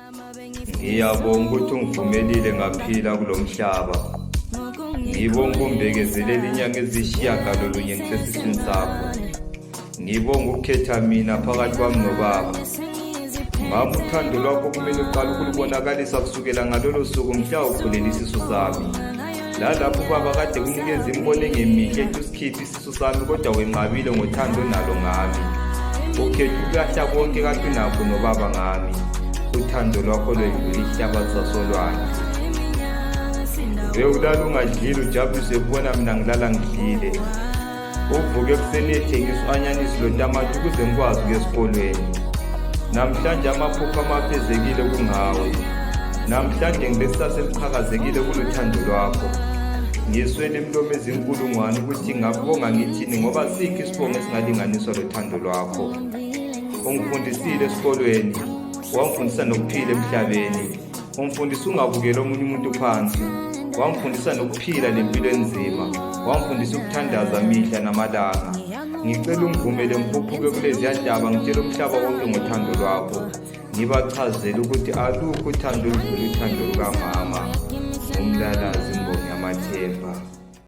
Ngiyabonga ukuthi ungivumelile ngaphila kulo mhlaba. Ngibonga ukumbekezelela inyanga eziyishiyagalolunye ngisesiswini sakho. Ngibonga ukukhetha mina phakathi kwami nobaba. Mama, uthando lwakho kumele uqale ukulubonakalisa kusukela ngalolo suku mhla ukhulela isisu sami. Lalapho ubaba kade kunikeza imibono engemihle ethi usikhiphe isisu sami kodwa wenqabile ngothando onalo ngami. Ukhetha ukulahla konke kade unakho nobaba ngami. Uthando lwakho lwedlula ihlabathi sasolwandle. Bewulala ungadlile ujabuliswe kubona mina ngilala ngidlile. Uvuke ekuseni ethengisa u-anyanisi lotamati ukuze ngikwazi ukuya esikolweni. Namhlanje amaphupho amafezekile kungawe. Namhlanje ngilekusasa eliqhakazekile kuluthando lwakho. Ngiswele imilomo ezinkulungwane ukuthi ngakubonga ngithini ngoba sikho isibongo esingalinganiswa lothando lwakho. Ungifundisile esikolweni, wangifundisa nokuphila emhlabeni. Ungifundisa ungabukeli omunye umuntu phansi. Wangifundisa nokuphila lempilo enzima. Wangifundisa ukuthandaza mihla namalanga. Ngicela ungivumele ngikhuphuke kuleziya ntaba ngitshele umhlaba wonke ngothando lwakho. Ngibachazele ukuthi alukho uthando oludlula uthando lukamama. Umlalazi imbongi yamathemba.